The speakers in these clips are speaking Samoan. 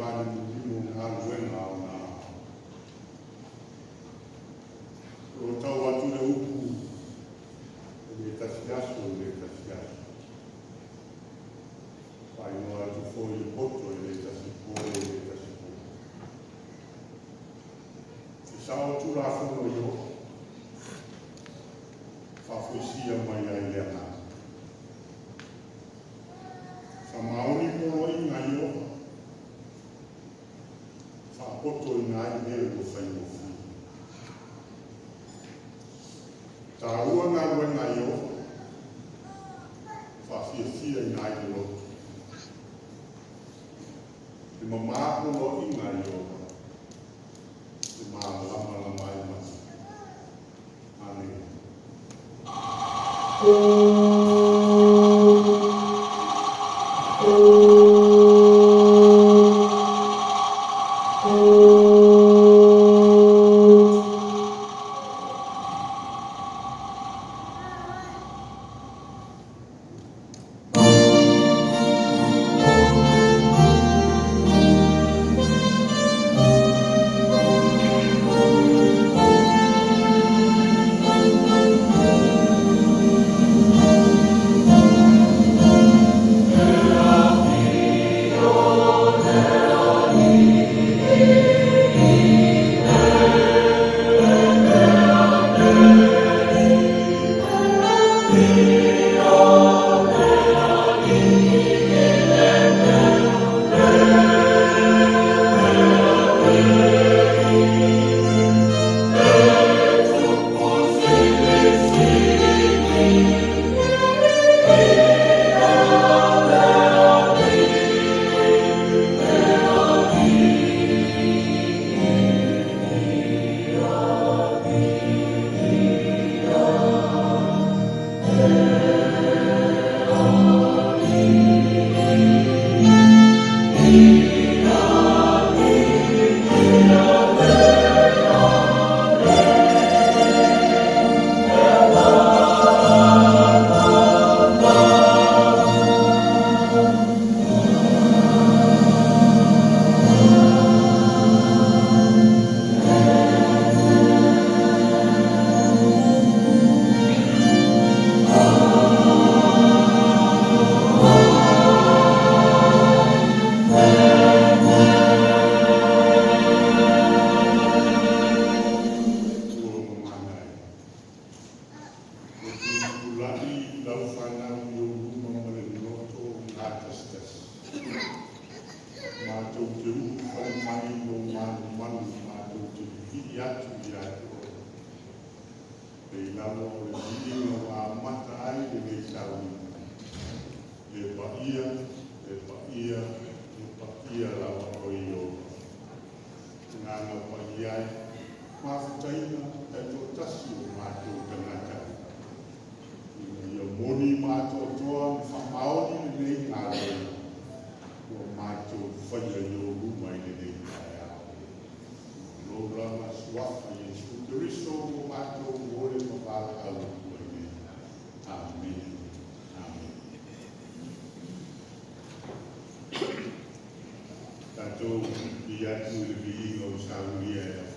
Faalimulimu o galuega aoga. O lo tau atu le upu, e le tasi aso, e le tasi aso. Faaigoa atu foi le poto, e le tasi po, e le tasi po. E sao Tulafono i o, faafoisia mai ai le agaga. Faamaoni poloaiga a Ieova, faapotoina ai le ua faigofie. Taua galuega a Ieova, faafiafiaina ai le loto. E mama poloaiga a Ieova, e malamalama ai mata. Amene. Ua mamana e. Ua tutulai lau fanau i ou luma ma le loto gatasitasi. Matou te ulufale mai i lou malumalu, matou te vivii atu ia te oe. Pei lava o le viiga ua amata ai lenei sauniga. Le paia, le paia, le paia lava o Ieova. Agaga Paia e, mafutaina taitoatasi o matou tagata ina ia moni ma atoatoa ma faamaoni lenei galuega ua matou faia i ou luma i lenei taeao. Lou lava suafa Iesu Keriso ua matou ole ma valaau atu ai nei. Amene. Amene. Tatou vivii atu i le viiga o saunia e au.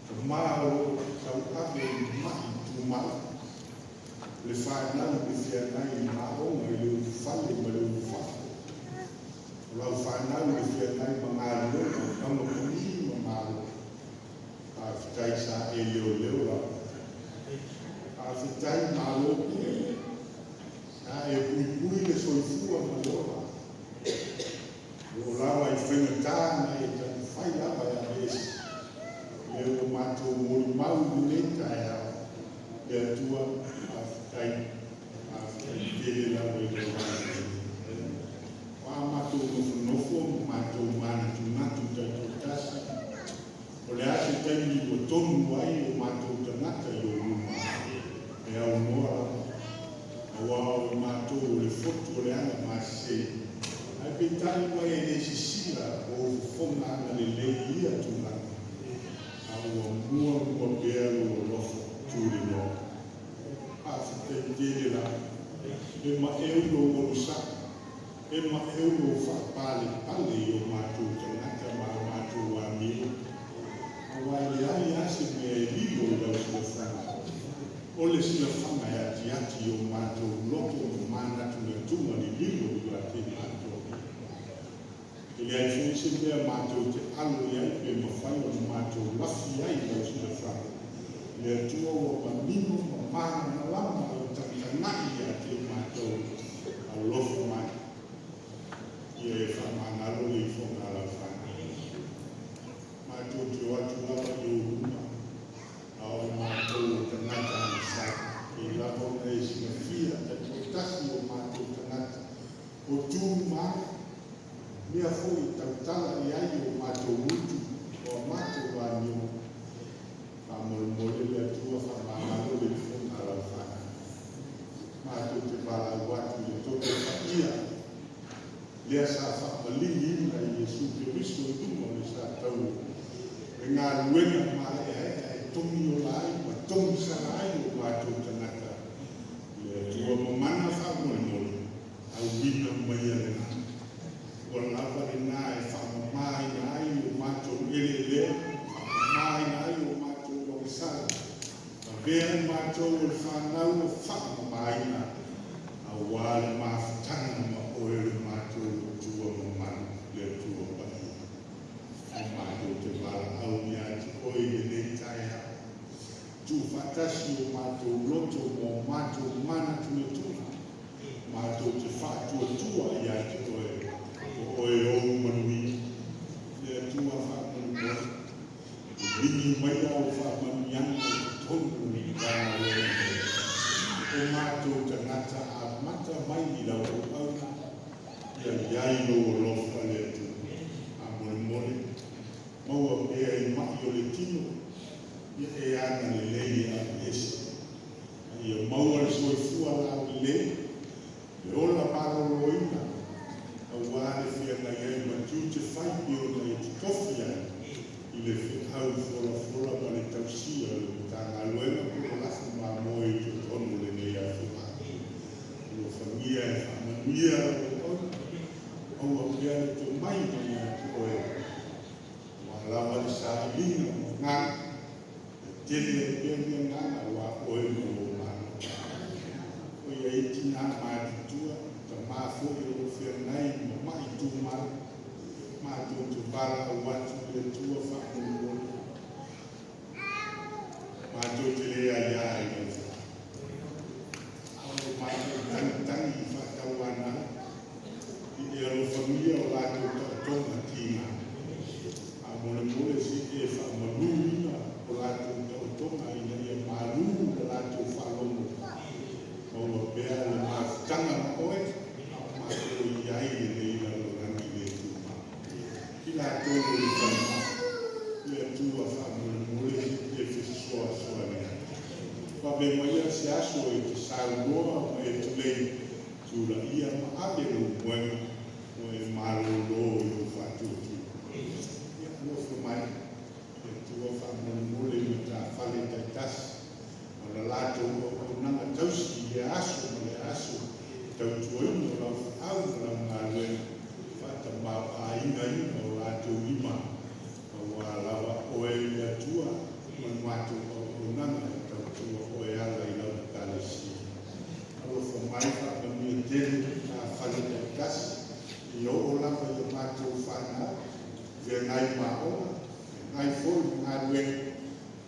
Tamā o loo tauave i ma'i tumau, le fanau i le feagai i aoga i le ulufale ma le ulufafo. O lau fanau i le feagai ma galuega o kamupani ma Malo. Faafetai sa e leoleo lava. Faafetai Malo pele. Sa e puipui le soifua ma le ola. O lo lava i faigata na e taumafai lava e aveese. Lea ua matou molimau i lenei taeao. Le Atua, faafetai, faafetai tele lava i lou agalelei. O a matou nofonofo ma matou manatunatu taitoatasi, o le a se taimi ua tonu ai o matou tagata i ou luma, e aunoa lava, auā o matou o le fotu o le agamasese, ae peitai ua e le sisila o ou fofoga agalelei i ia tulaga, a ua muamua pea lou alofa tuliloa. Faafetai tele lava. E maeu lou onosai, e maeu lou faapalepale i o matou tagata ma a matou amio, auā e leai lava se mea e lilo i lau silafaga. O le silafaga e atiati i o matou loto ma manatunatuga lililo ia te matou. E leai foi se mea matou te alo i ai pe mafai ona matou lafi ai i lau silafaga. Le Atua ua manino ma malamalama lau tagatagai ia te matou, alofa mai. Ia e faamagalo le ifoga a lau fanau. Matou te o atu lava i ou luma, a o matou o tagata agasala. E lava ona e silafia taitoatasi o matou tagata, o tu ma aga, mea foi e tautala i ai o matou utu, o a matou amio. Faamolemole le Atua faamagalo le ifoga a lau fanau. Matou te valaau atu i le Toto Paia lea sa faamaliliina e Iesu Keriso i luga o le satauro, le galuega maeaea e togi ola ai ma togisala ai o matou tagata. Le Atua mamana faamolemole, auina maia lena. Ua lava lena e faamamaina ai o matou eleelea, faamamaina ai o matou agasala. Avea i matou o le fanau ua faamamaina, auā le mafutaga ma oe o le matou Atua mamalu, le Atua Paia. Ae matou te valaau ia te oe i lenei taeao. Tuufaatasi o matou loto ma o matou manatunatuga, matou te faatuatua ia te oe, o oe ou manuia. Le Atua faamolemole, liligi mai au faamanuiaga i totonu o le Matagaluega nei. O matou tagata amata mai i lau auauna, ia i ai lou alofa le Atua. Faamolemole, maua pea i ma'i o le tino, ia e agalelei e aveese. A ia maua le soifua laulelei, le ola maloloina, auā le feagai ai ma tiute fai pei ona e totofi ai i le feau folafola ma le tausia o le Matagaluega po o lafo mamoe i totonu o lenei afioaga. Alofagia e faamanuia lau auauna, maua pea le tomai mai ia te oe, aua lava le sailiga o agaga, e tele ai pea ni agaga aua oe ma lou Malo. O i ai tinā matutua, tamā foi o lo o feagai ma ma'i tumau, matou te valaau atu i le Atua faamolemole, matou te le aiā i lau feau. A o lo matou tagitagi i faatauanau, i e alofagia o latou taotoga tiga. Faamolemole se i e faamaluina o latou taotoga ina ia malu la latou faalogo, maua pea le mafutaga ma oe, a o matou i ai i lenei lalolagi le tumau. I latou o le falemai, le Atua faamolemole se i e fesoasoani atu. Vave maia se aso e te saunoa ma e tulei, tulaia ma ave lou moega ua e malōlō i lou faatuatua. Ia alofa mai, le Atua faamolemole i matafale taitasi ma la latou auaunaga tausi i lea aso ma lea aso, tautuaina o lau feau ma lau galuega, faatamaoaigaina o latou lima, auā lava oe le Atua ma ma aoga, feagai foi ma galuega,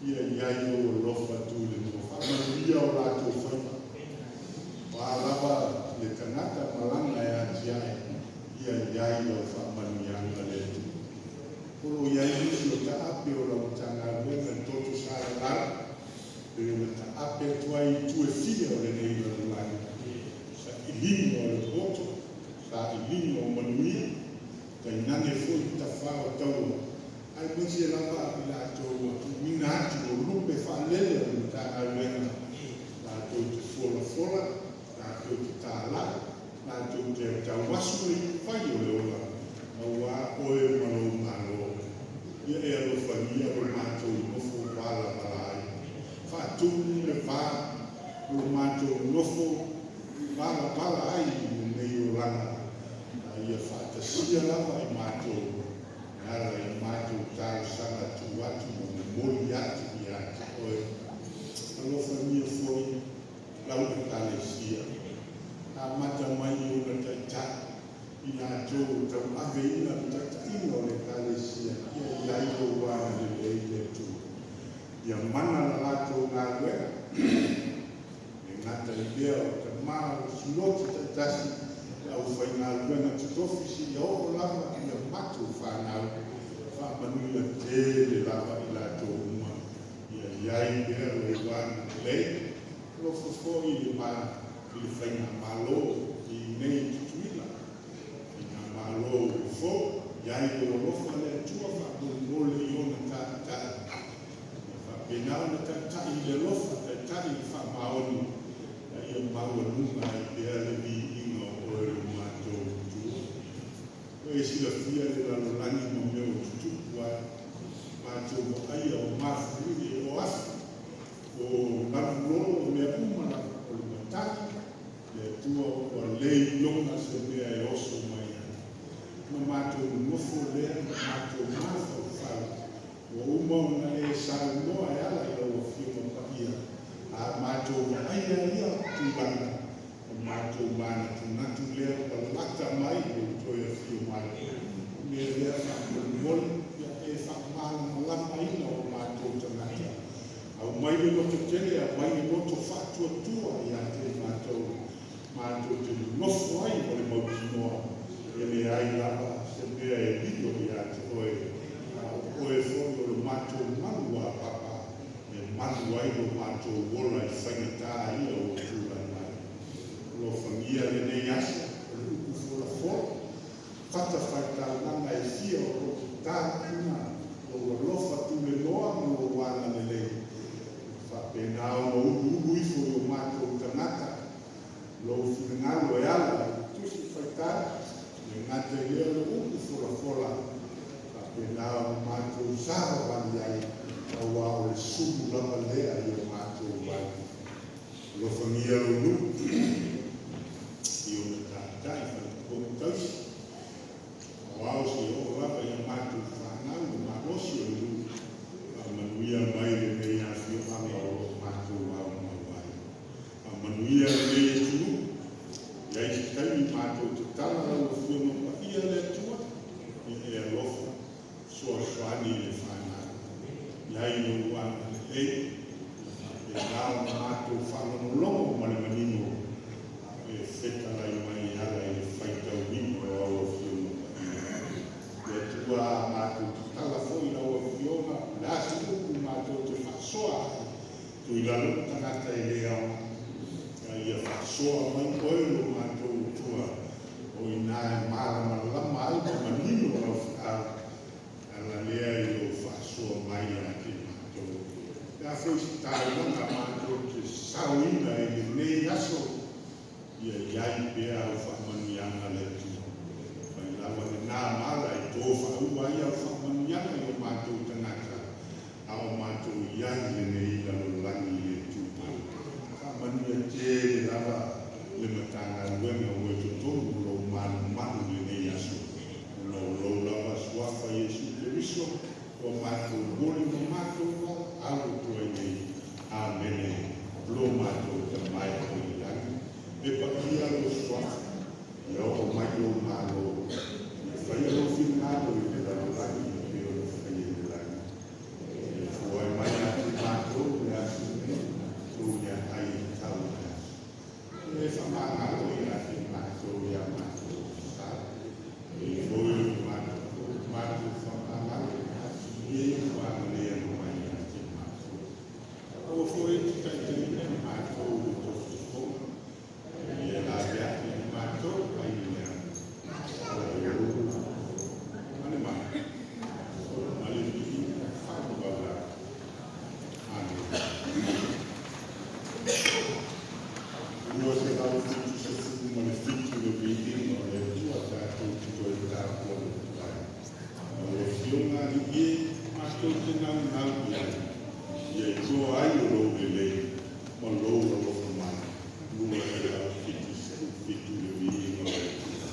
ia i ai lou alofa tuliloa. Faamanuia o latou faiva. O a lava le tagata malaga e atiae, ia i ai lau faamanuiaga le Atua. O lo o i ai nisi o taape o lau Matagaluega i toto salalau, pe ua taape atu ai i itu e fia o lenei lalolagi, sailiga o le poto, sailiga o manuia, tainane foi tafā o taua, aemaise lava i latou ua tuuina atu o lupe faalele o le Matagaluega, latou te folafola, latou te talai, latou te tauasu le iuvai o le ola, auā oe ma lou Malo. Ia e alofagia lo matou nofo valavala ai. Faatumu le va o lo matou nofo valavala ai i lenei olaga, a ia faatasia lava i matou e ala i a matou talosaga tu atu ma momoli atu ia te oe. Alofagia foi lau Ekalesia, amata mai i ona taitai, i latou o tauaveina le taitaiga o le Ekalesia, ia i ai lou agalelei le Atua. Ia mana la latou galuega, e gata i lea o tama o sinoti taitasi, le aufaigaluega totofi seia oo lava i a matou fanau, faamanuia tele lava i latou uma, ia i ai pea lou agalelei. Alofa foi i le i le faigamalo i inei i Tutuila, faigamalo ua fou, i ai lou alofa le Atua faamolemole i ona taitai, ia faapena ona taitai i le alofa, taitai i le faamaoni, a ia maualuga ai pea le viiga o oe lo matou Atua. Ua e silafia le lalolagi ma mea o tutupu ai, matou vaaia o mafuie, o afi, o galulolo, o mea uma lava, o le matagi, le Atua ua le iloga se mea e oso mai ai. Ona matou nonofo lea ma matou mafaufau, ua uma ona e saunoa e ala i lau Afioga Paia, a matou vaaia ia tulaga, ona matou manatunatu lea ua lata mai lou toe afio mai. O le mea lea faamolemole, ia e faamalamalamaina o matou tagata. Aumai le loto tele, aumai le loto faatuatua ia te matou, matou te nonofo ai ma le mautinoa, e leai lava se mea e lilo ia te oe, a o oe foi o le matou malu apapa, e malu ai lo matou ola i faigata ia ua tulai mai. Alofagia lenei aso, o le upu folafola, fatafaitaulaga e fia o lo o tatalaina lou alofa tuliloa ma lou agalelei, faapena ona uluulu ifo i o matou tagata lou finagalo e ala i le Tusi Faitau, e le gata i lea o le upu folafola, faapena ona matou savavali ai, auā o le sulu lava lea i o matou ai. Alofagia lou nuu i ona taitai, faleupolu tausi, aoao seia oo lava i a matou fanau le malosi o le nuu, faamanuia mai lenei afioaga o lo o matou aumau ai. Faamanuia lenei atunuu, i ai se taimi matou te tala lau Afioga Paia le Atua, ia e alofa fesoasoani i le fanau. I ai lou agalelei, ia faapena ona matou faalogologo ma le manino, a o e fetalai mai e ala i le faitauina o au Afioga Paia. Le Atua, a matou tatala foi lau Afioga, o le a se upu matou te faasoa ai, tuu i lalo le tagata e le aoga, a ia faasoa mai oe lo matou Atua, o i ina e malamalama ai ma manino lau feau, e ala lea i lou faasoa mai ia te matou. O le a foi se taulaga matou te saoina i lenei aso, ia i ai pea au faamanuiaga le Atua. Mai lava lena mala e to faaua ai au faamanuiaga i o matou tagata, a o matou i ai i lenei lalolagi le tumau. Faamanuia tele lava le Matagaluega ua i totonu o lou malumalu i lenei aso, ona o lou lava suafa Iesu Keriso ua matou momoli ma matou valaau atu ai nei. Amene. Lo matou Tama e oi i le lagi, e paia lou suafa, ia oo mai lou Malo, ia faia lou finagalo i le lalolagi e pei ona 277 le viiga o le Atua tatou te toe tapuai atu ai. Lau Afioga Alii e, matou te naunau i ai, ia iloa ai o lou lelei ma lou alofa mai. 277 le viiga o le Atua.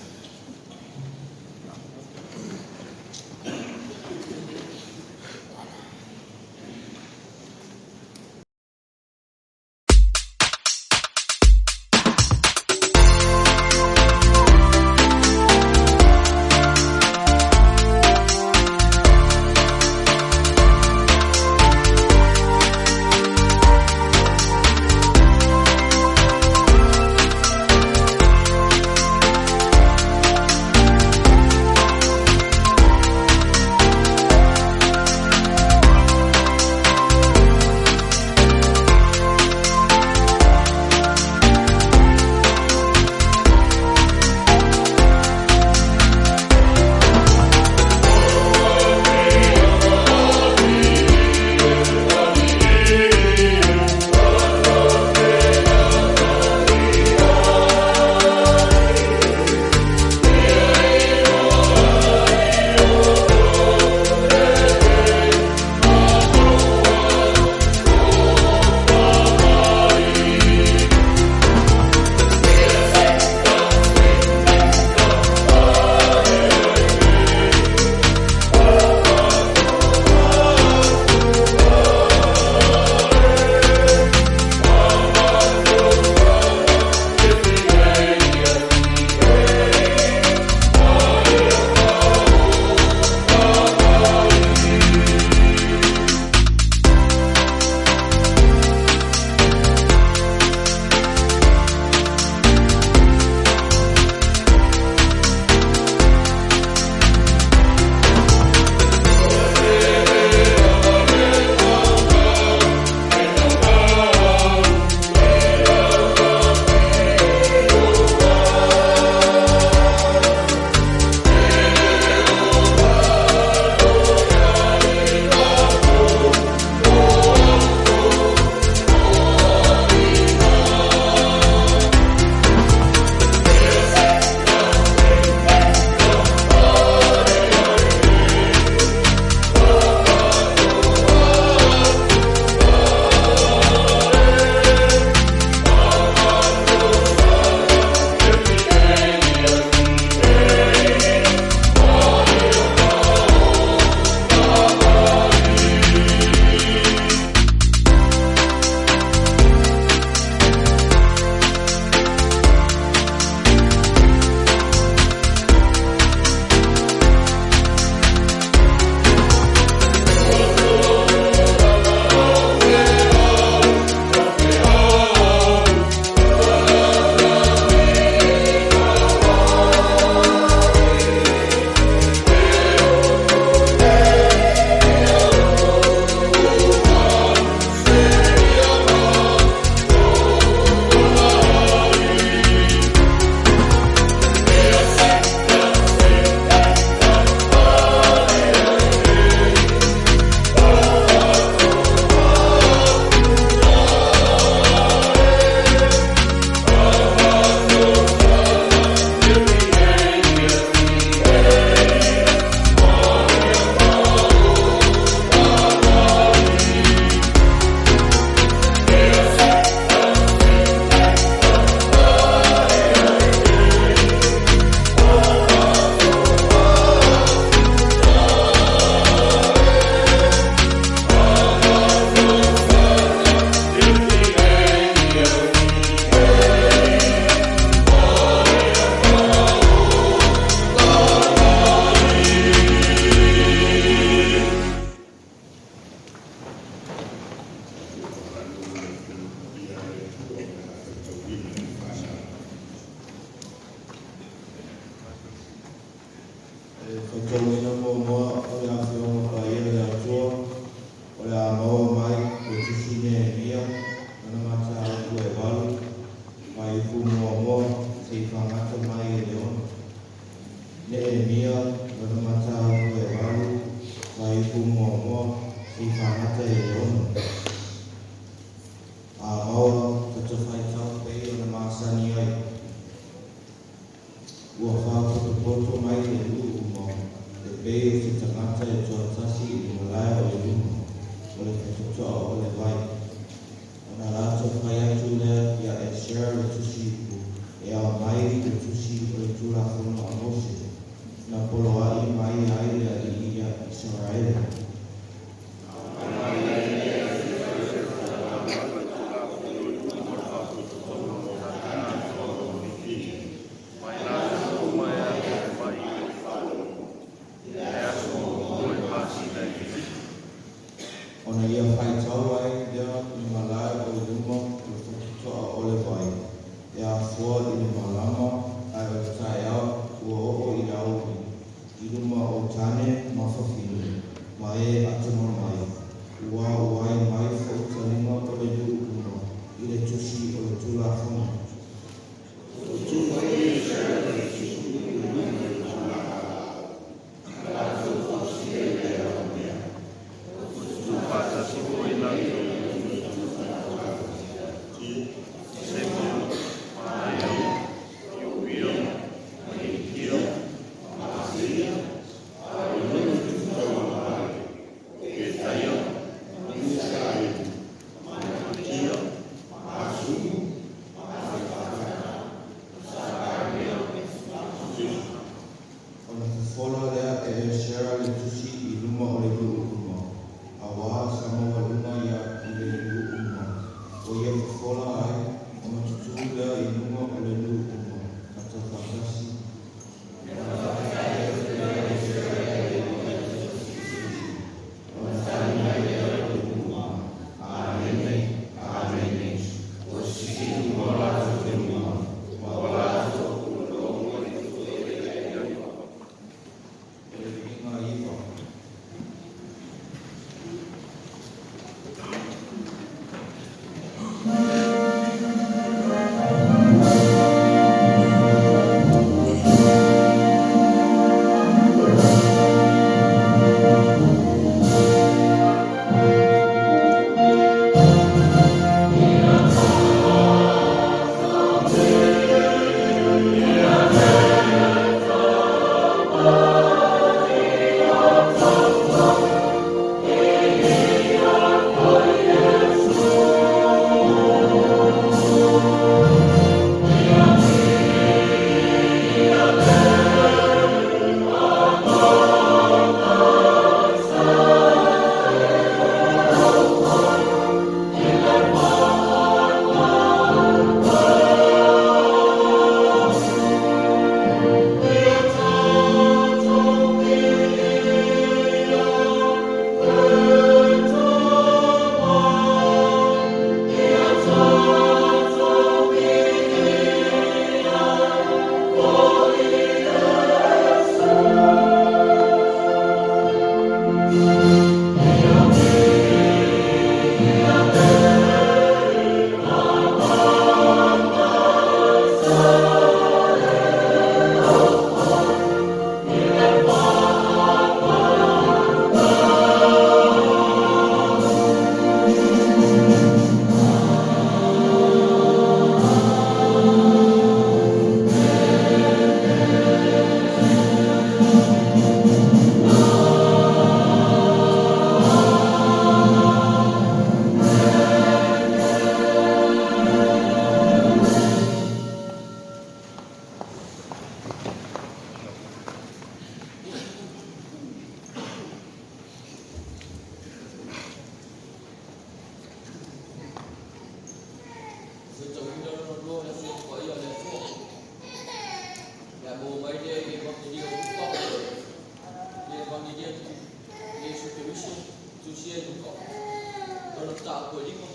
5,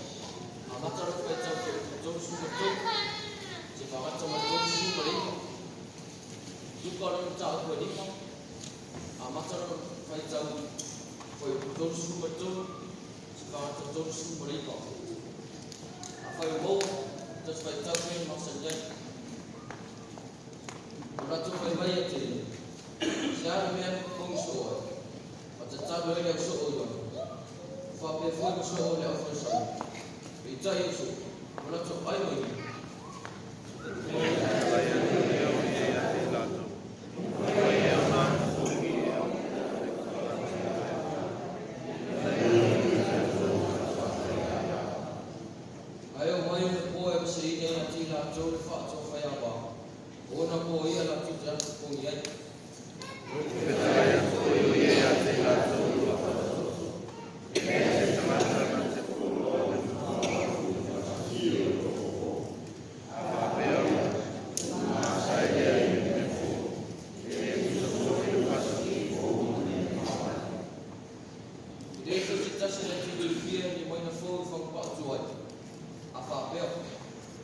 amata lona faitau 33, seia faagata ma le 39. Luka lona mataupu e 5, amata lona faitau fuaiupu 33, seia faagata 39. Afai ua maua, tasi faitau pei ona masani ai. O latou fai mai ia te ia, Se a le mea e popogi soo ai? Ma tatalo ai le au soo i lalo. Ua faapea foi ma soo o le aufalesaio. Peitai o soo, ua latou ai ma ia. Ae oo mai ona po e vaseina ia te i latou le faatoa faiava, o ona po ia latou te alu popogi ai. E le so se tasi na te silafia ni uaina fou i fagupaa tuai. A faapea,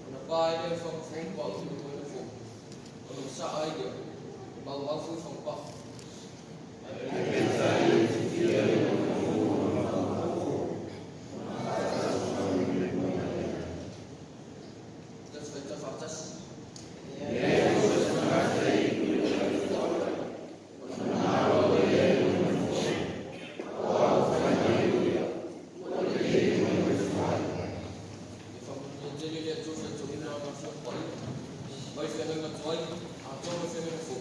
ona pa ai lea o faga fou ma paui i le uaina fou, ona masaa ai lea, e maumau foi fagupaa. Tasi faitau faatasi. E faamanuia tele le Atua i le faitauina o Lana Afioga Paia, mai le feagaiga tuai, atoa ma le feagaiga fou.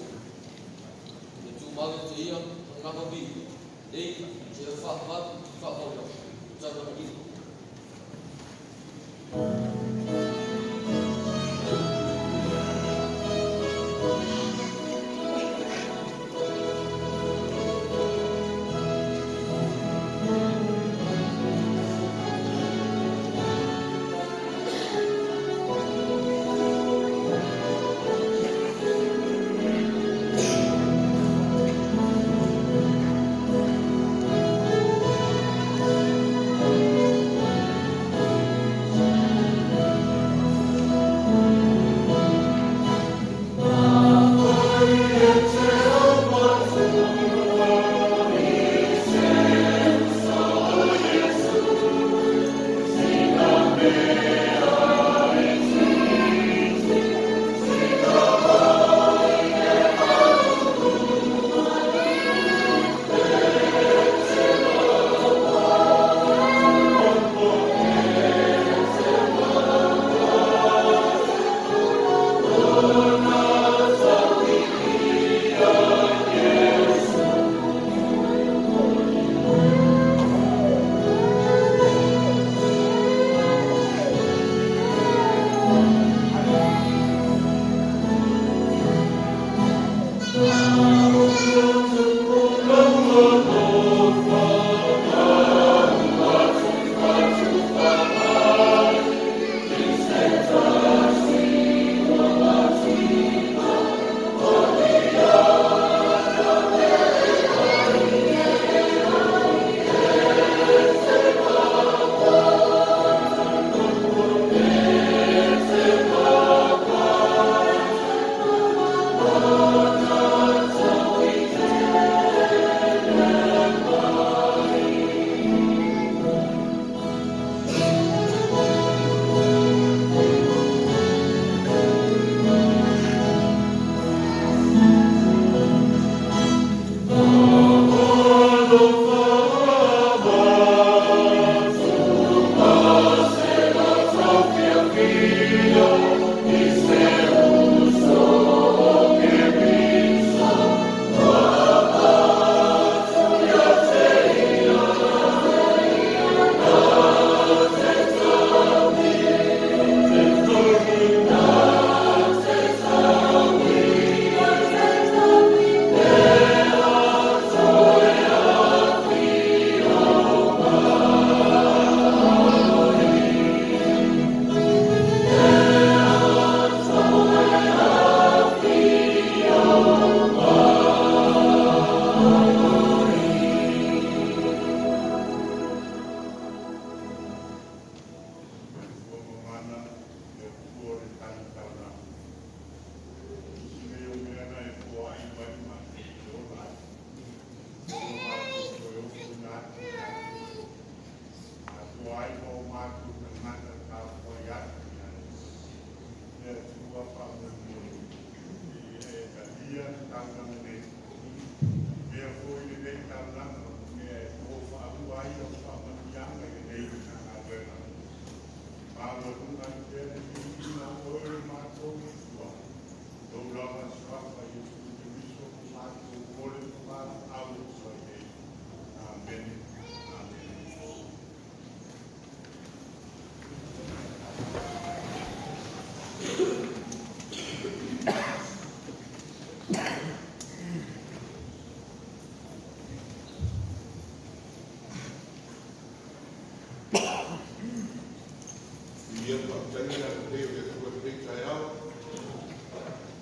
Ia faafetai le agalelei o le Atua i lenei taeao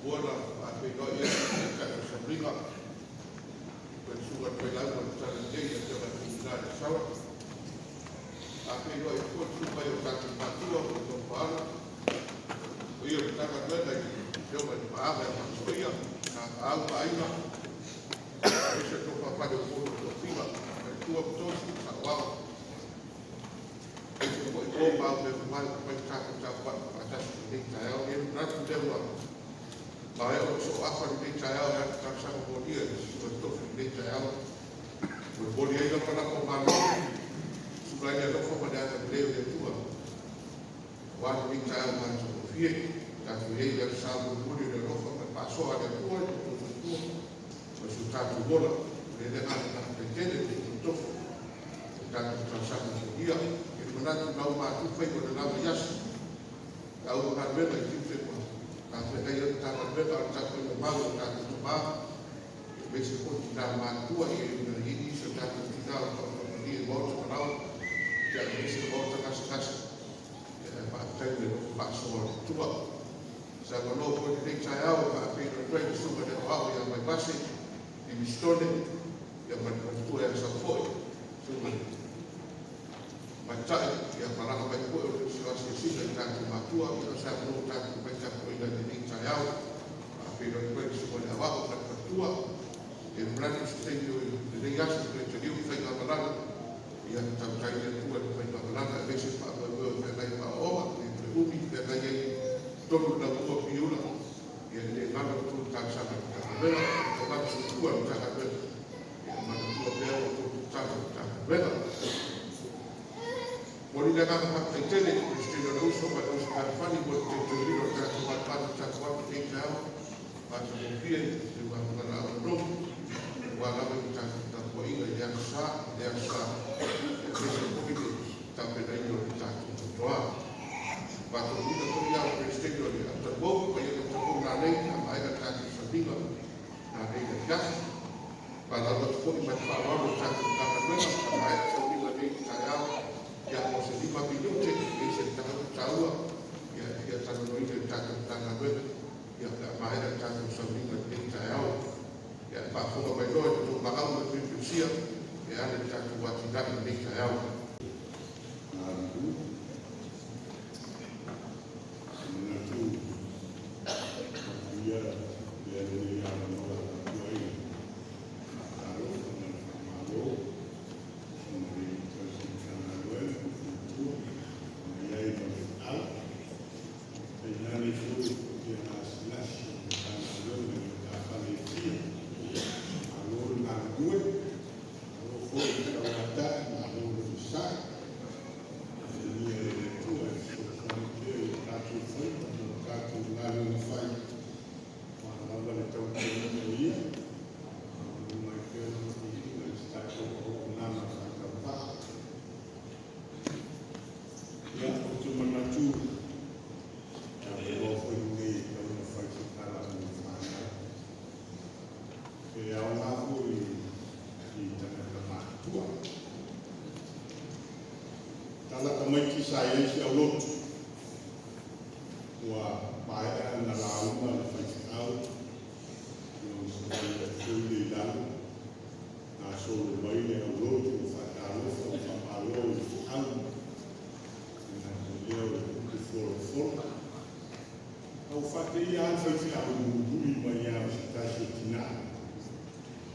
ua na faafeiloai ai le tatou sauniga i le susuga i le Failauga o le Talalelei, le Afioga ia Faumuina Liasala. Faafeiloai atu foi le susu mai o tatou matua ma outou paalo, o ia o le Matagaluega i le Afioga i le Maaga ia Faatoia, Tapaau ma Aiga, aemaise le tofa faleupolu o tofiga, faletua ma tofi, saoao, aemaise foi uo ma aumeamamae ua mafai ona tatou tapuai faatasi i lenei taeao. E i ai le manatu lea ua maea ona sooafa lenei taeao e ala i talosaga molia i le susuga i le tofi i lenei taeao. E molimoli ai lava lafo o malo, sula ai le alofa ma le agalelei o le Atua aua lenei taeao matagofie. Tatou i ai i le aso Sa mulimuli o le alofa ma le faasoa a le Atua i lo outou soifua ma si o tatou ola. O le agaga faafetai tele i le tofi o tatou talosaga molia. E manatu lau matu faiva o le lavaiaso au galuega i tiute ma tafeagai ai le Matagaluega o le tapuaiga mau a tatou tama, aemaise foi tina matutua e na i ai nisi o tatou tina o taotomalie i maota malao, aemaise le maota gasegase. Ae faafetai i le alofa faasoa o le Atua. Sa avanoa foi lenei taeao e faafeiloai atu ai le susuga i le Aoao ia Vaivase Livistone, ia ma le faletua ia Saufo'i, susuga i le Matai, ia malaga mai foi o le asiasiga i tatou matua, ia o se avanoa ua tatou mafai tapuaiga i lenei taeao. Faafeiloai atu ai le susuga i le Aoao ma le faletua. E manatu se taimi o lenei aso toe taliu le faigamalaga, ia tautai le Atua i le faigamalaga, aemaise le faamoemoe o feagai ma aoaoga, le toe umi feagai ai totonu o le Laumua Piula, ia le galo atu le talosaga i le Matagaluega, tauave soifua le Matagaluega, ia manatua pea ua outou tatalo i le Matagaluega. Momoli le agaga faafetai tele i le Peresetene o le Uso ma le Uso Fealofani mo le teuteuina o le tatou manumanu tatou atu i lenei taeao matagofie i le teugaluega manogi, aua lava le tatou tapuaiga i le aso Sa, le aso Sa, aemaise foi le tapenaina o le tatou totoa. Faatonuina foi ia o Peresetene o le Autalavou, ma ia le Autalavou nanei, a maea le tatou sauniga nanei le afiafi. Faaaloalo atu foi ma le faaaloalo i le tatou Matagaluega, a maea le sauniga nei i le taeao, ia mo se 5 minute, e se mataupu taua, ia e fia talanoaina i le tatou Matagaluega, ia pe a maea le tatou sauniga i lenei taeao. Ia faafofoga mai loa i le tou maau ma le piupiusia e ala i le tatou atinae i lenei taeao. Galulue. Se manatu ia lea lenei avanoa e avatu ai le faatalofa ma le faamalo ona le tausi Matagaluega ma faletua ma i ai ma le feau. Tainane foi ia gasegase o Matagaluega i matafale e fia. Malo le galulue, malo foi le tauatai, malo le fesa'i. Alofagia e le Atua e fesoasoani pea i o tatou faiva ma o tatou galuega fai, aua lava le tautuaina o Ia, maualuga ai pea Lona viiga i se tatou auaunaga faatauvaa. Ia, ou te manatu, e avanoa foi lenei e tatau ona fai se tala mo fanau. E aoga foi i tagata matutua. Tala tamaiti sa i ai si aulotu, ua maea na lauga le faifeau, ona savali atu foi lea i lalo, gasolo mai le aulotu ua faatalofa ua faamalo i le feau, e gata i lea o le upu folafola. A ua faateia lava le faifeau i le mulimuli mai lava o se tasi o tina,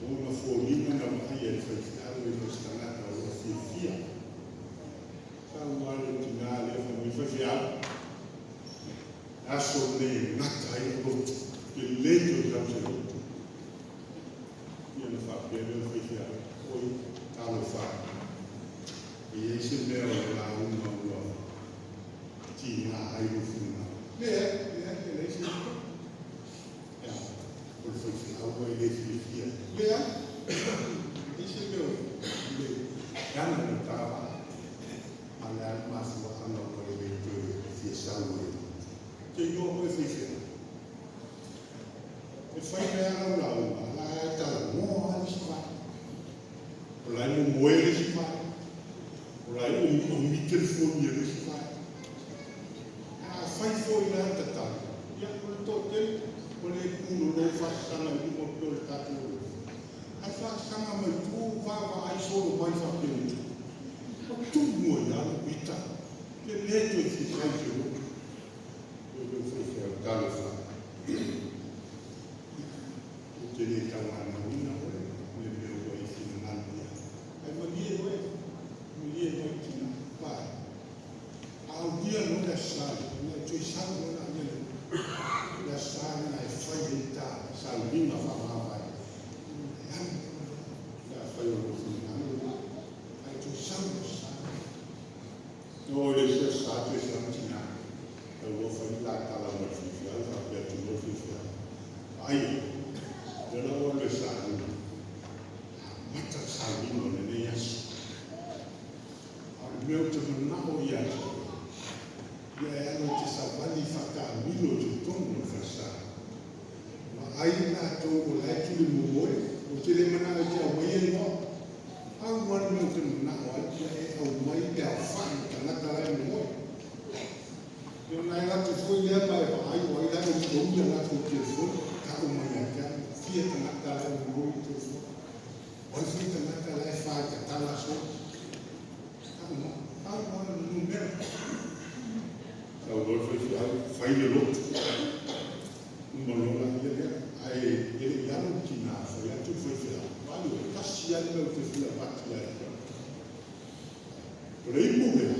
o ona foliga na vaaia e le faifeau e le o se tagata o lo o fiafia. Saunoa le tina lea fai mai, faifeau, le aso lenei e gata ai lou loto, e le toe tau se loto. Ia ona faapea lea o le faifeau, oi, talofa e, e i ai se mea o le lauga ua tiga ai lou finagalo? Leai, leai, e leai se mea. Ia, o le faifeau e le fiafia. Leai, e leai se mea o le ana le tava, a o le a le mafuaaga ua e le toe fia sau ai? Te iloa oe faifeau, e fai mea lau lauga, la e talanoa lava le isi vaega. O la e momoe le isi vaega. O la e omiti telefoni a le isi vaega. toe fia sau i se lotu. O le faifeau, talofa. Ou te le tauanauina oe i le mea ua e finagalo i ai. Ae malie oe, malie oe tina. Vai. A aulia loa le Aso Sa lea, ona e toe sau loa laia le le Aso Sa lena e fai ai ta sauniga faamavae. E alu loa le afai o lou finagalo lena, ae toe sau le Aso Sa. Na oo i le isi Aso Sa toe sau le tina, tau loa fai le ta tala ma le faifeau faapea atu loa le faifeau, Vaai, o lea la ua alu e sauni, amata le sauniga o lenei aso. A o le mea ou te manao ia te oe, ia e alu e te savali faataamilo i totonu o le falesa. Vaai latou o la e tuli momoe, ou te le manao e te aumaia igoa. Pau lava le mea ou te manao ai, ia e aumai le aofai o tagata la e momoe. Ia ona e alu atu foi lea ma e vaai o ai la e omiomi a latou telefoni, tau mai ia te au, fia tagata la e omiomi telefoni. O ai foi tagata la e faaitatala solo. Tau mai, pau lava le numera. Sau loa le faifeau, fai le lotu. Uma loa laia lea, ae e le i alu le tina, fai atu le faifeau, vaai oe, tasi lava le mea ou te fia avatu ia te oe. O le ipu lea,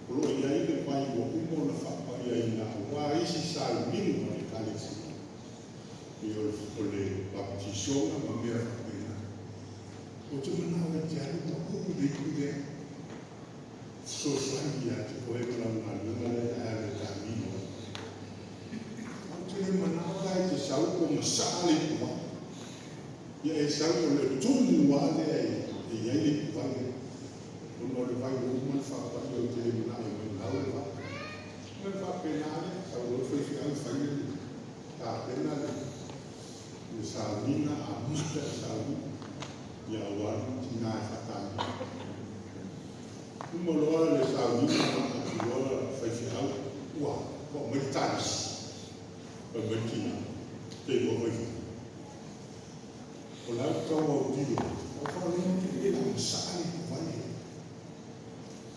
o lo o i ai le vai ua uma ona faapaiaina aua isi sauniga o le Ekalesia, pei o le baptisoga ma mea faapena. Ou te manao e te alu ma uu le ipu lea, fesoasoani ia te oe ma lau galuega lea e alu e taamilo ai. Ou te le manao la e te sau ua masaa le ipuvai. Ia e sau o le tumu lava lea e i ai le ipuvai lea. Ona o le vai ua uma ona faapai ou te le manao e maulau le vai. O le faapena lea, sau loa le faifeau fai le tapena le sauniga, amata le sauniga. Ia aua le tina e faataamilo. Uma loa le sauniga ma atu loa le faifeau, ua aumai le talisi. Fai mai le tina, te iloa mai fafo. O lau tau autilo, o faalogo atu e la masaa le ipuvai e.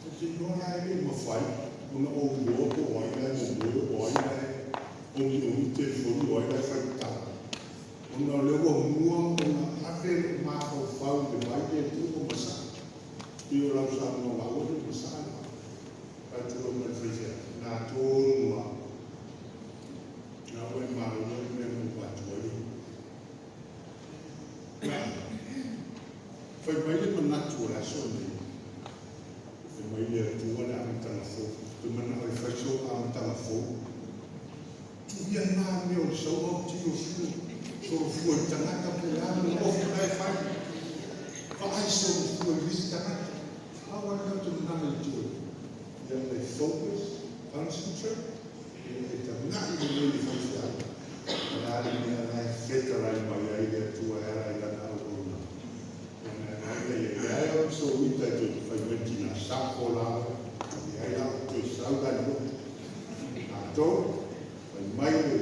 Ou te iloa la e le mafai ona ou iloa po o ai la e momoe, o ai la e omiomi telefoni, o ai la e fai tala. Ona o lea ua mua ona ave lou mafaufau i le vai lea e tuu ua masaa. Pei o lau saunoaga aua ne i masaa le vai. Fai atu loa ma le faifeau, na tonu lava. Na ua e maua le mea na ou avatu ai. Fai mai le manatu o le aso lenei, e mai le Atua le amataga fou. Ou te manao e fai sou amataga fou. Tuu ia na mea o le sau autilo solofua i tagata po o le a le ofi la e fai. Vaai solofua i le isi tagata. Pau lava le mea ou te manao e te oe. Ia e focus, concentrate, ia e tagai lelei i le faifeau. O le a le mea la e fetalai mai ai le Atua e ala i lana auauna. Ona e vaai lea i ai o le soita e toe fai mai tina sako la, e ai la o toe sau la le lotu. Tatou, fai mai le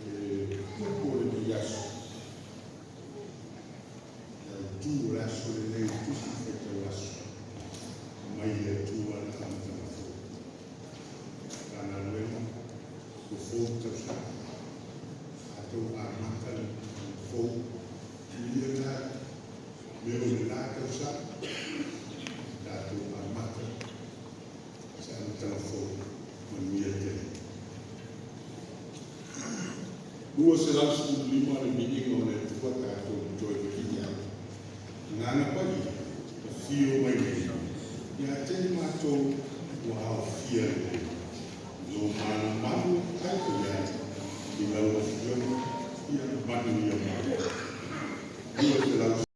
le upu o lenei aso. Le autu o le aso lenei, le tusi faitau aso. Mai le Atua le amataga fou. Matagaluega, ua fou le tausaga. Tatou amata le fou. Tuia la mea o le la tausaga. Tatou amata se amataga fou. Manuia tele. 215 le viiga o le Atua tatou toe pili ai. Agaga Paia, afio mai nei, ia te i matou ua aofia lelei. Lou malumalu ai o i ai, i lau afioga, ia manuia mai. 200.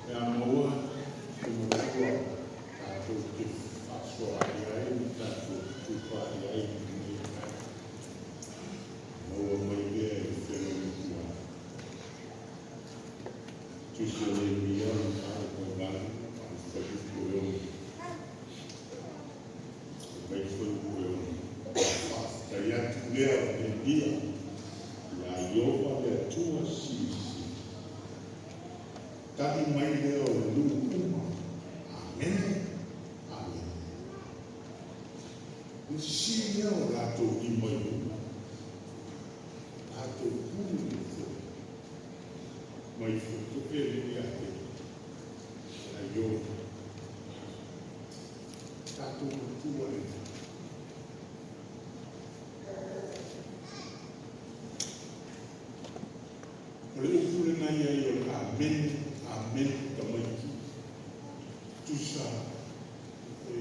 Pe a maua se matua tatou te fefaasoaai ai ma tatou fetufaai ai i lenei taeao, maua mai lea e le feagaiga tuai. Tusi o Neemia o le Mataupu 8 i le fuaiupu e 6. Fai mai le fuaiupu e 6, Faafetai atu lea o Neemia iā Ieova le Atua Silisili. Tali mai lea o le nuu uma, Amene, Amene. Ona sisii lea o latou lima i luga, latou tu i le foe, mai foe le ia te ia Ieova. Tatou matua le O le upu lena ia i o le Amene, Amene tamaiti. Tusa e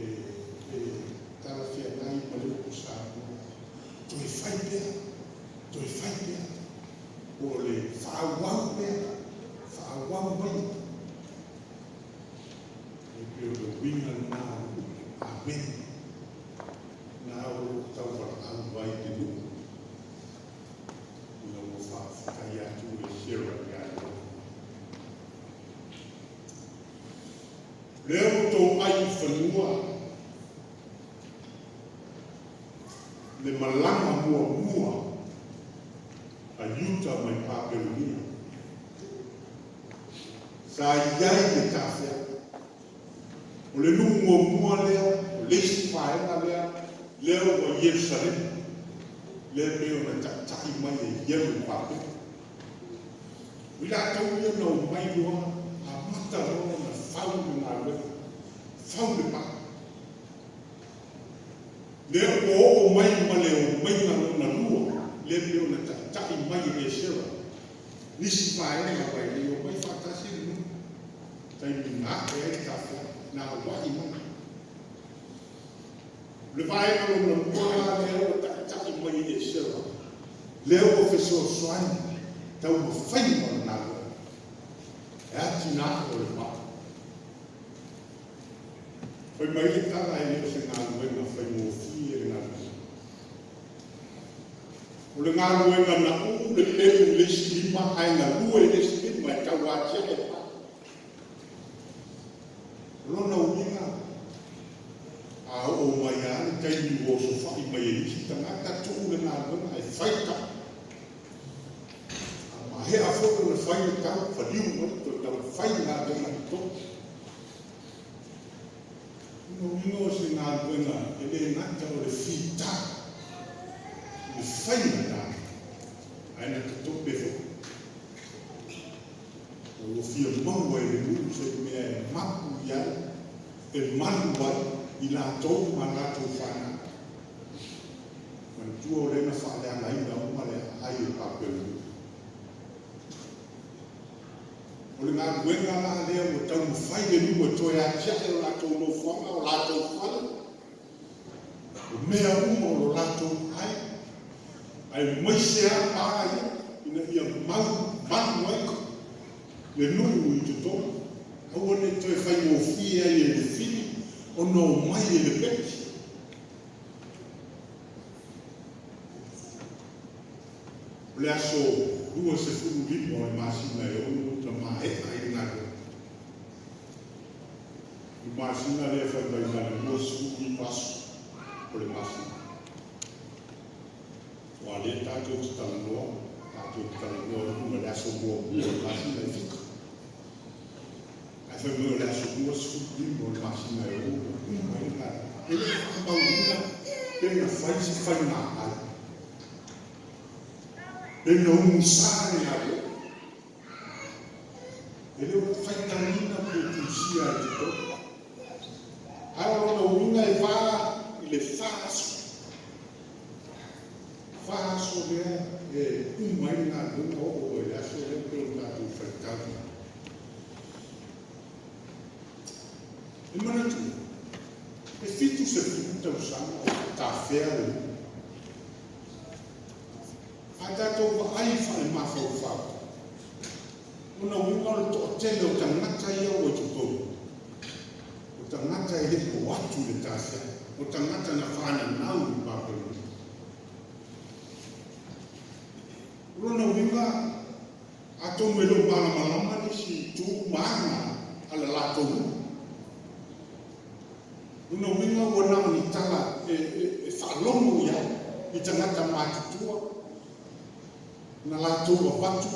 talafeagai ma le upu Samoa. Toe fai pea, toe fai pea. Po o le faaauau pea, faaauau mai. E pei o le uiga lena o le upu Amene. Na o lo o tauvalaau ai le nuu. Ina ua faafetai atu Esera ia Ieova. Lea ua outou ai i fanua le malaga muamua a Iuta mai Papelonia. Sa i ai le tafea. O le nuu muamua lea, o le isi vaega lea, lea ua Ierusalema, lea e pei ona taitai mai e Ierubabela. O i latou ia na omai loa, amata loa ona fau le galuega, fau le pā. Lea ua oo mai ma le omaiga lona lua, lea e pei ona taitai mai e Esera, nisi vaega aua e le i omai faatasi le nuu, taimi na ae ai le tafea, na auai mai. O le vaega lona lua la lea ua taitai mai e Esera, lea ua fesoasoani taumafaiga o le galuega e atinae o le pā. Fai mai le tala e le o se galuega faigofie le galuega. O le galuega na uu le pelu i le isi lima ae galue i le isi lima e tau atiae le pā. O lona uiga, a oo mai lava le taimi ua osofai mai e isi tagata tuu le galuega ae fai le tau. A maea foi ona fai le tau, faliu mai toe taumafai le galuega i totonu. O lona uiga o se galuega e le gata o le fita, o le faigata, ae na tatope foi. Ua fia maua e le nuu se mea e mapu i ai, e malu ai i latou ma latou fanau. Manatua o lea na faaleagaina uma le aai o Papelonia. O le galuega la lea ua taumafai le nuu e toe atiae o latou nofoaga, o latou fale, o mea uma o lo latou ai, aemaise lava pa ia, ina ia mau malu ai le nuu i totonu. Aua ne i toe faigofie ai e le fili ona omai e le peki. O le aso 25 o le masina e 6 na maea ai le galuega. O le masina lea fai mai na o le 25 aso o le masina. Aua o lea tatou te talanoa, tatou te talanoa i luga i le aso muamua o le masina e 7. Ae fai mai o le aso 25 o le masina e 6 na uma ai le galuega. E le i faamauina pe na fai se faiga ai, pe na umusa le galuega. E le o faitauina pe tusia i totonu. Ae o lona uiga e va i le 4 aso. 4 aso lea e uma ai le galuega oo loa i le aso lea pei ona tatou faitau. E manatua, e 70 tausaga o tafea le nuu. A tatou vaai faale-mafaufau, o lona uiga o le toatele o tagata ia ua o atu i le tafeaga, o tagata na fananau i Papelonia. O lona uiga, atonu e le o malamalama nisi itu ma aga a le latou nuu. Lona uiga ua na o ni tala e faalogo i ai i tagata matutua na latou avatu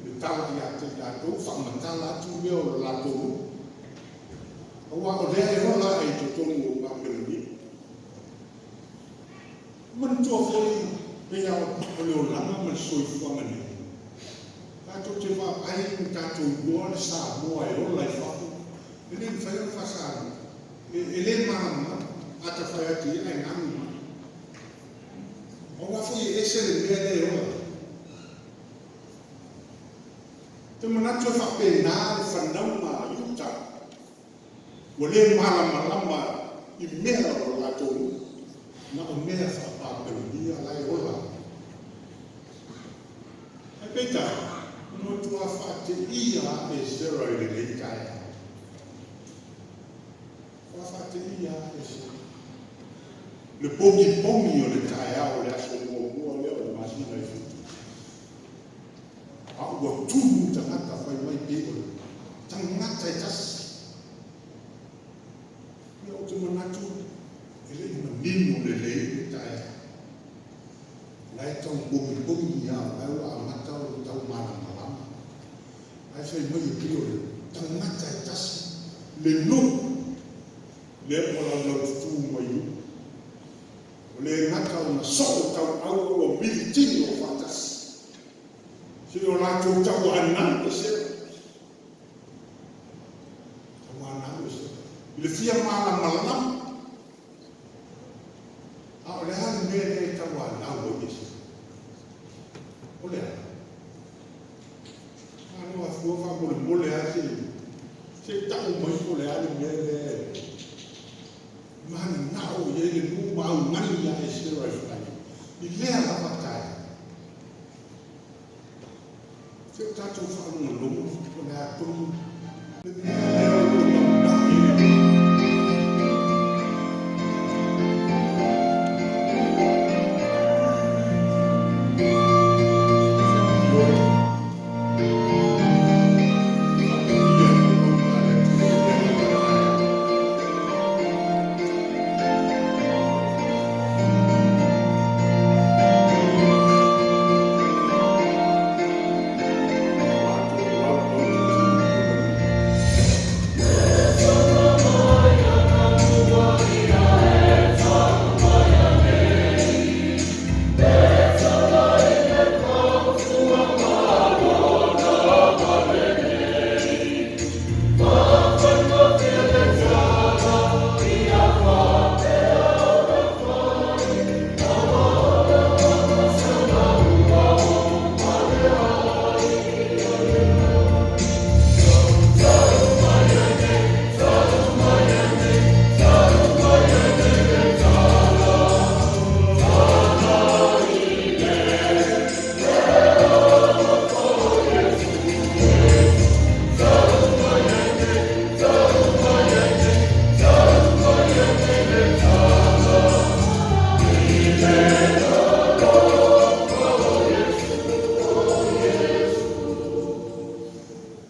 le tala ia te i latou, faamatala atu mea o le latou nuu. Aua o lea e ola ae i totonu o Papelonia. Manatua foi pei o le olaga ma le soifuaga nei. Tatou te vaai ma tatou iloa le Samoa e ola i fafo. E le mafai ona faa-Samoa. E le malamalama. A ta fai atu ia e ganu mai. Aua foi e ese le mea lea e ola. Te manatu e faapena le fanauga a Iuta. Ua le malamalama i mea o latou nuu. Na o mea faa-Papelonia la e ola. Ae peitai, na matua faateia a Esera i lenei taeao. Faateia a Esera. Le pogipogi o le taeao o le aso muamua lea o le masina e 7. A ua tumu tagata fai mai pe o le tagata e tasi. Ia ou te manatu e le i manino lelei le taeao. La e tau pogipogi ia, la ua amata o tau malamalama. Ae fai mai e pei o le tagata e tasi, le nuu, lea ua laulau tutu mai nuu. O le gata o na soo tau au ua militino faatasi. Se o latou tau anau e sera. Tau anau e sera. I le fia malamalama. A o le a le mea lea e tau anau ai e sera. O le a. Malo a fua faamolemole a se tau mai po o le a le mea lea e mananao i ai le nuu ma augani ia Esera e fai. I lea lava taeao. Se o tatou faalogologo o le a tonu le mea lea o lo o mamai i le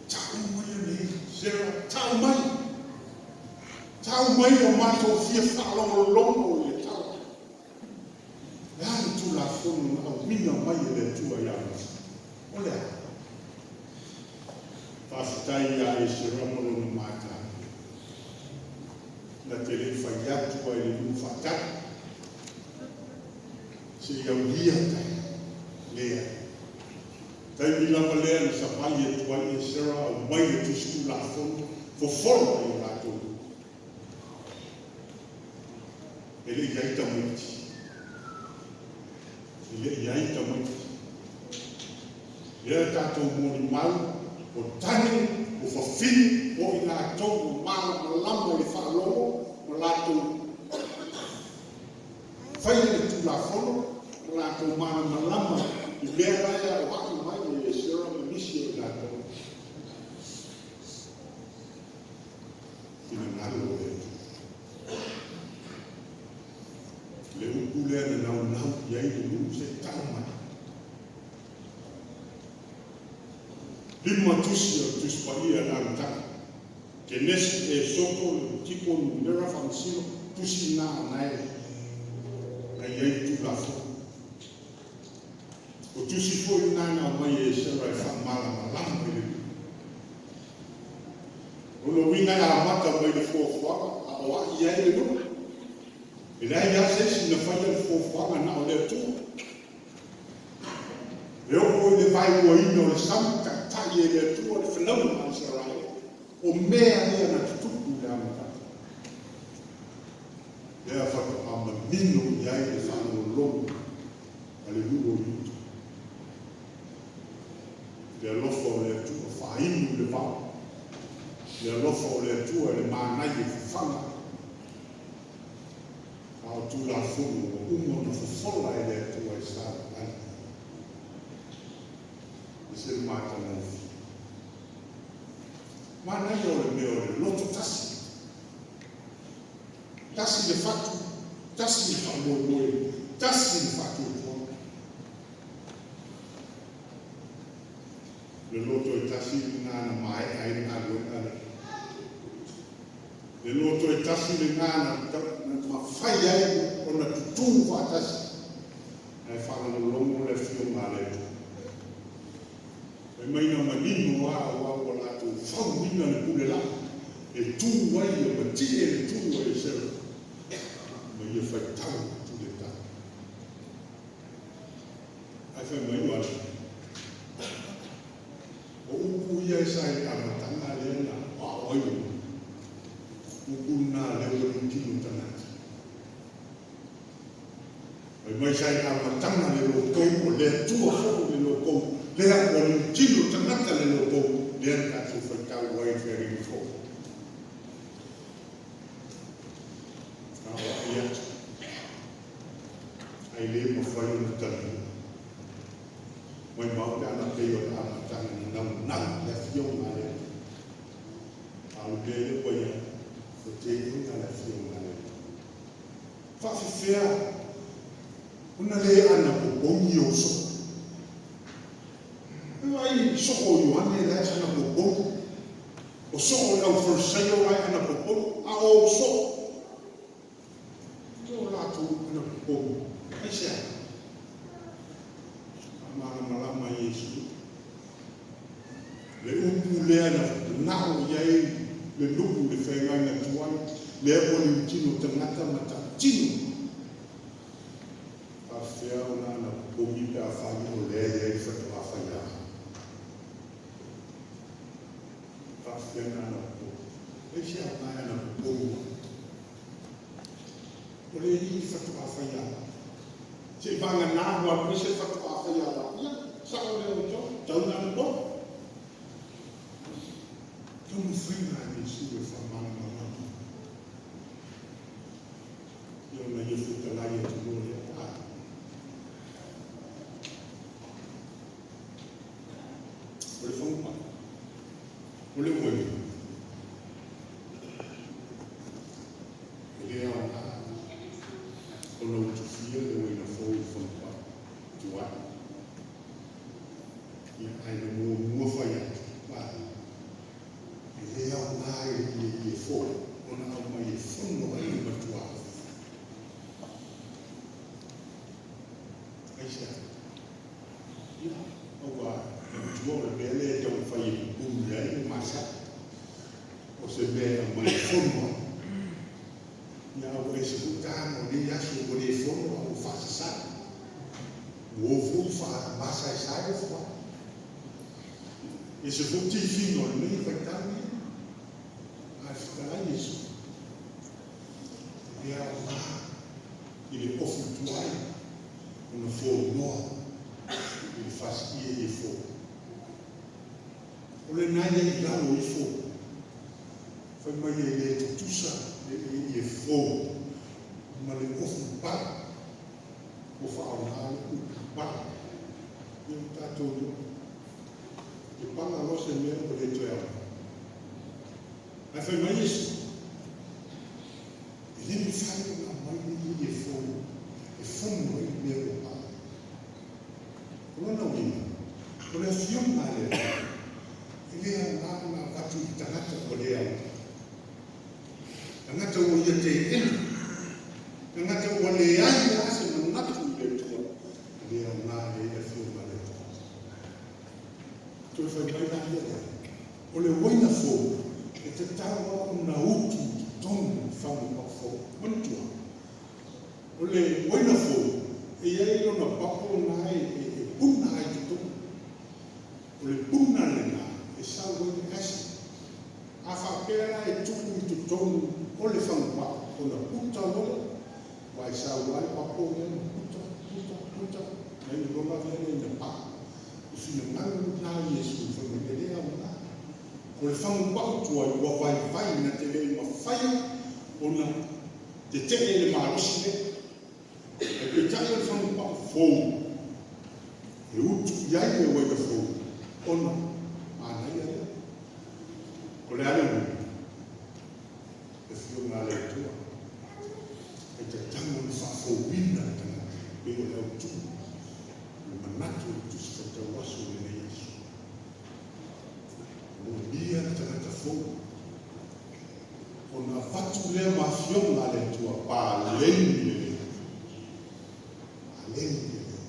Tau mai nei, Sera, tau mai. Tau mai o matou fia faalogologo i le tala. Le a le Tulafono na auina mai e le Atua ia Mose. O le a. Faafetai ia Esera ma lona matau. Na te le fai atu ai le nuu faatali. Se i aulia tai. Lea. Taimi lava lea na savali atu ai Esera au mai le tusi Tulafono fofolo ai o latou. E le i ai tamaiti. E le i ai tamaiti. Lea tatou molimau o tane, o fafine, o i latou o malamalama i le faalogo, o latou faia le Tulafono, o latou malamalama i mea la e o ai mai e Esera ma nisi o i latou. Finagalo o le Atua. lea na naunau i ai le nuu se'i tau mai. 5 tusi o le Tusi Paia i le amataga. Kenesi, Esoto, Levitiko, Numera, Faamasino, tusi na na e na i ai Tulafono. O tusi foi na na aumai e Esera e faamalamalama i le nuu. O lona uiga e amata mai le fuafuaga a o a'i i ai le nuu. E leai lava se isi na faia le fuafuaga na o le Atua. E oo i le vaeluaina o le sami, taitai e le Atua le fanauga a Isaraele. O mea ia na tutupu i le amataga. Lea faatoa manino i ai le faalogologo a le nuu o Iuta. Le alofa o le Atua faainu i le vao. Le alofa o le Atua i le manaia fafaga. A o Tulafono ua uma ona fofola e le Atua e sa ai. E se le matagofie. Manaia o le mea o le loto tasi. Tasi le fatu, tasi le faamoemoe, tasi le faatuatuaga. Le loto e tasi lena na maea ai le galuega lea. Le loto e tasi lena na mafai ai ona tutū faatasi. Ae faalogologo le afioga a le Atua. Fai mai na manino lava aua ua latou fauina le pule laa e tu ai e matie le tu a Esera ma ia faitau atu le tala. Ae fai mai Ioane, o upu ia e sa i le amataga lea na aoao ai le nuu. Upu lena lea ua liutino tagata. Fai mai sa i le amataga le lotou, o le Atua foi le lotou, lea ua liutino tagata le lotou, lea na tatou faitau ai i le feagaiga fou. A o ai atu, ai le mafai ona talia. Mai mau pe ana pei o le amataga na naunau le afioga a le Atua. A o le mea lea ua i ai, ua teena le afioga a le Atua. Faafefea ona le anapopogi ou soo. E vaai soo o Ioane la e anapopogi. O soo o le au Farisaio la e anapopogi, a o ou soo, e o latou anapopogi. Aisea? Faamalamalama Iesu. Le upu lea na manao i ai le nuu le feagaiga tuai, lea ua liutino tagata ma tautino. Faafefea ona anapopogi pe afai o lea e i ai le faatoa faiā. Faafefea ona anapopogi. Aisea aoga e anapopogi ai? O le alii faatoa faiā. Se'i vagana ua alu ese le faatoa faiā la. Ia, sao lea o outou, tau na anapogi. Taumafaiga a Iesu e faamalamalama. Ia ona ia fetalai atu loa lea, a. O le fagupala, o le uaina, e le aoga ona utufia le uaina fou i le fagupala tuai. Ia, ae na muamua fai atu, a, e le aoga i le ie fou ona aumai e fono ai le matuā. Aisea? Ia, aua manatua o le mea lea e taumafai e pupuni ai le masani. O se mea e aumai e fono ai. Ia, a ua ese foi taga o nei aso ua le fono a ua faasasai. Ua o foi faamasaesae le foai. Ese foi tifiga o lenei faitau ia. Ae fetalai Iesu, e le aoga i le ofu tuai ona fonoa i le fasiie ie fou. O lena ia i lalo ifo, fai mai e le tutusa le ie fou ma le ofu pala ua faaaoga le upu pala. Ia ua tatou iloa, e pala loa se mea ua le toe aoga. Ae fai mai Iesu, e le mafai ona aumai le ie fou e fono ai le mea ua paa. O lona uiga, o le Afioga a le Atua, e le aoga ona avatu i tagata ua le aoga, tagata ua ia teena, tagata ua leai lava se manatu i le Atua, e le aoga i ai le Afioga a le Atua. Toe fai mai la ia lea, o le uaina fou, e tatau lava ona utu i totonu o le fagu fou. Manatua, o le uaina fou, e i ai lona papo lena e puna ai i totonu. O le puna lena e sau ai le acid. A faapea la e tuu i totonu o le fagupao, ona puta loa lea. Aua e sau lava le papo lea ma puta, puta, puta, nai le lola lea ina paa. O finagalo lena o Iesu fai mai e le aoga. O le fagupao tuai ua vaivai na te le i mafaia ona tetee le malosi lea. Ae peitai o le fagupao fou e utu i ai le uaina fou ona manaia lea. O le a le uiga? Le Afioga a le Atua e tatau ona faafouina le tagata pei o le autu o le manatu o le Tusi Faitau Aso i lenei aso. E moomia le tagata fou ona avatu lea ma Afioga a le Atua paleni lelei, paleni lelei,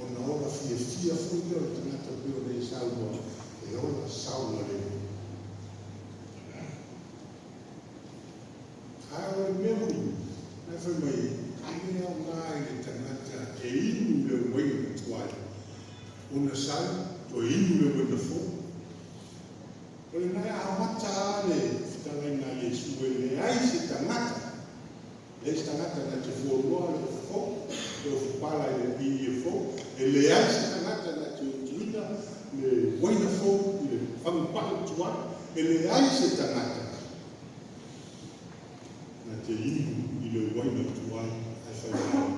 ona ola fiafia foi lea o le tagata pei ona e saunoa e ola saogalemu. Ae o le mea mulimuli, na e fai mai, e le aoga i le tagata e inu le uaina tuai, ona sau toe inu le uaina fou. O lena e amata lava le fetalaiga a Iesu e leai se tagata, leai se tagata na te fualoa le ofu fou, le ofu pala i le ie fou, e leai se tagata na te utuina le uaina fou i le fagupao tuai, e leai se tagata na te inu i le uaina tuai ae fai mai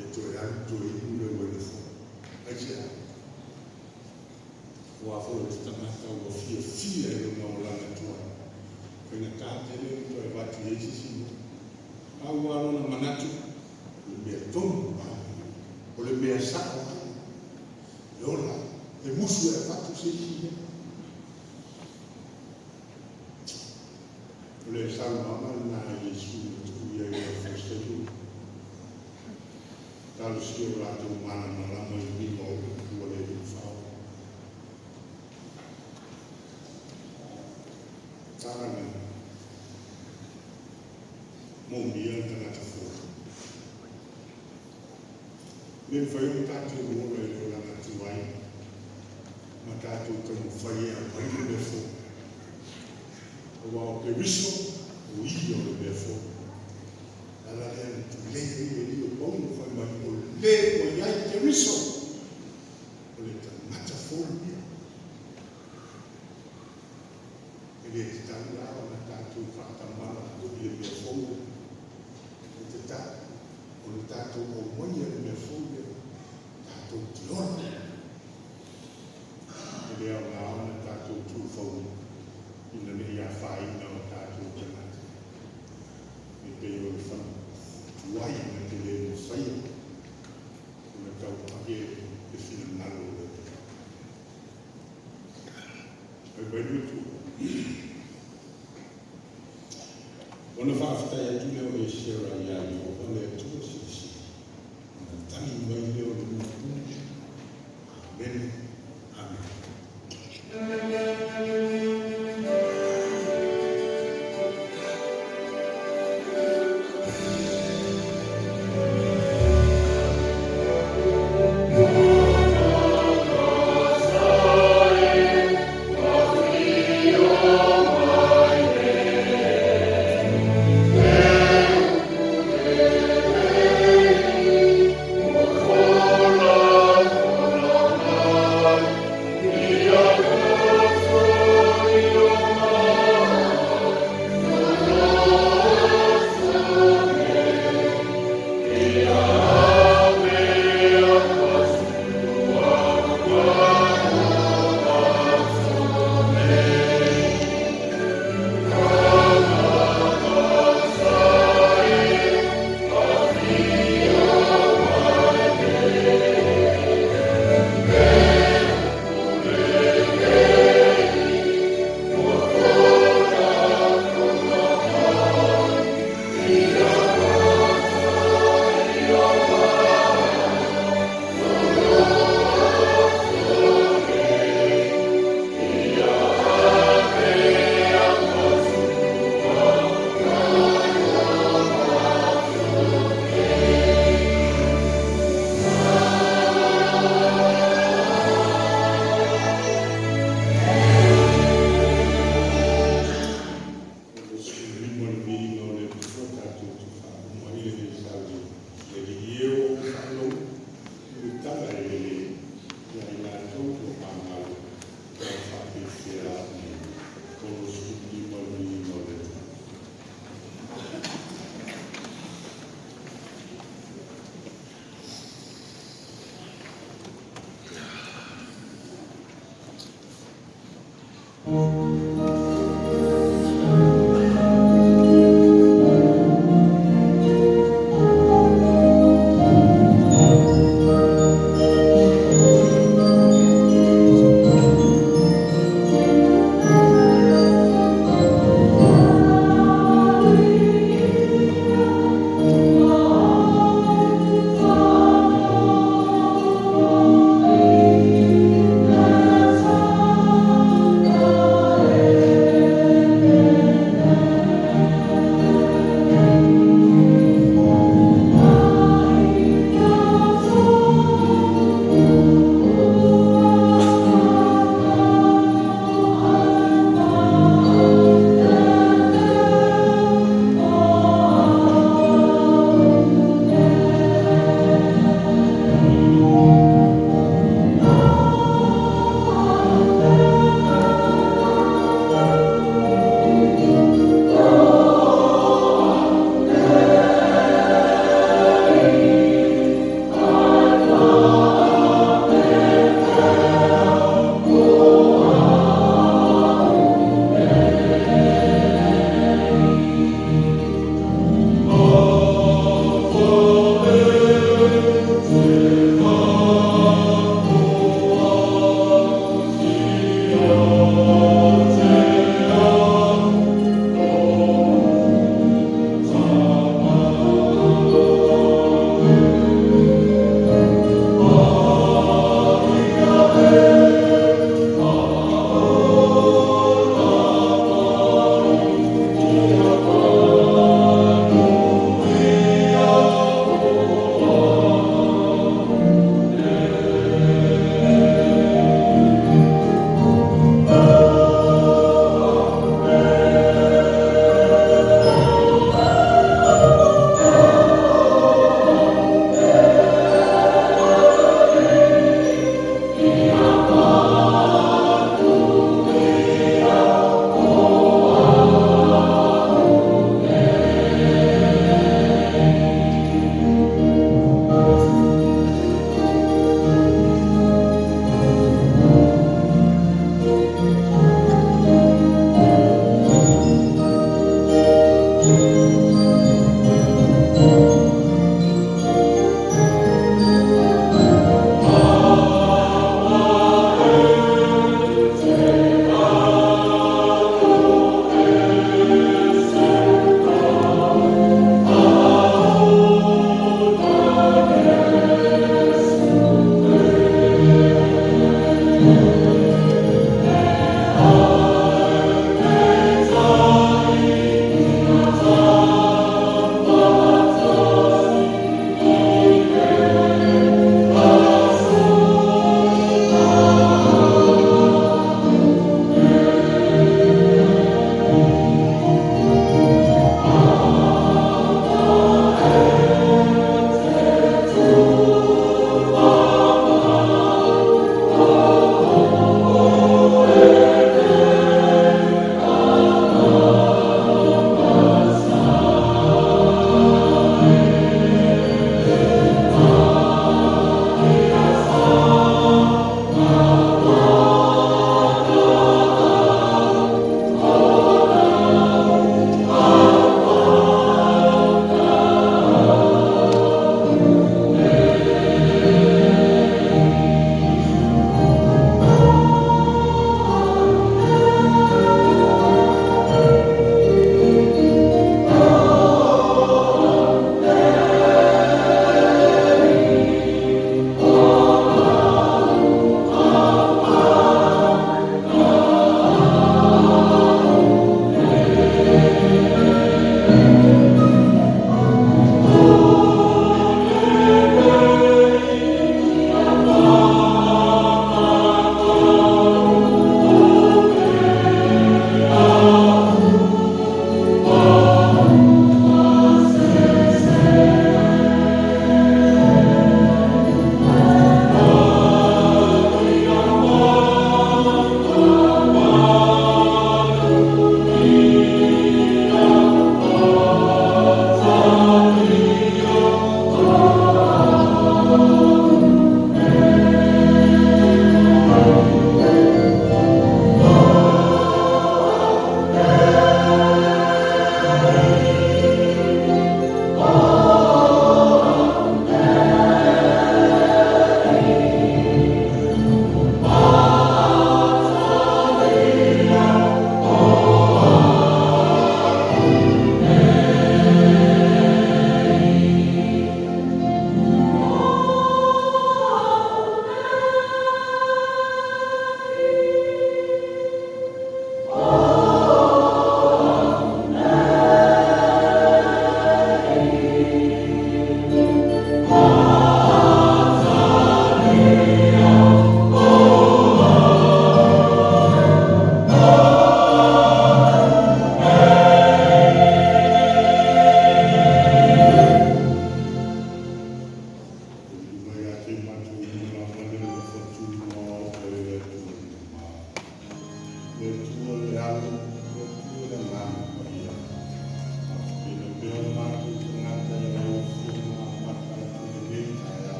e toe alu toe inu le uaina fou. Aisea? Aua foi o le tagata ua fiafia i lona olaga tuai, faigata tele ona toe avatu i ai se isi mea. A ua lona manatu, o le mea tonu lava, o le mea sao lava, e ola, e musu e avatu se isi mea. O le saunoaga lena a Iesu na tuu i ai i le aufaisaio, talosia o latou malamalama i uiga o upu a le Alii Faaola. Tala mai, moomia le tagata fou. Le mafai ona tatou ola i le olaga tuai ma tatou taumafai e aumai le mea fou. Aua o Keriso, o ia o le mea fou. Ala lea na tulei ai le alii o Paulo fai mai, o le ua i ai Keriso, o le tagata fou ia. E le tatau la ona tatou faatamala i le mea fou lea. E tatau ona tatou aumaia le mea fou lea, tatou te ola. E le aoga ona tatou tuufau ina ne i afaina o tatou tagata. E pei o le fagu tuai na te le mafaia ona tauave le finagalo o le Atua. Fai mai le Atua. Ona faafetai atu lea o Esera iā Iehofa le Atua Silisili, ona tali mai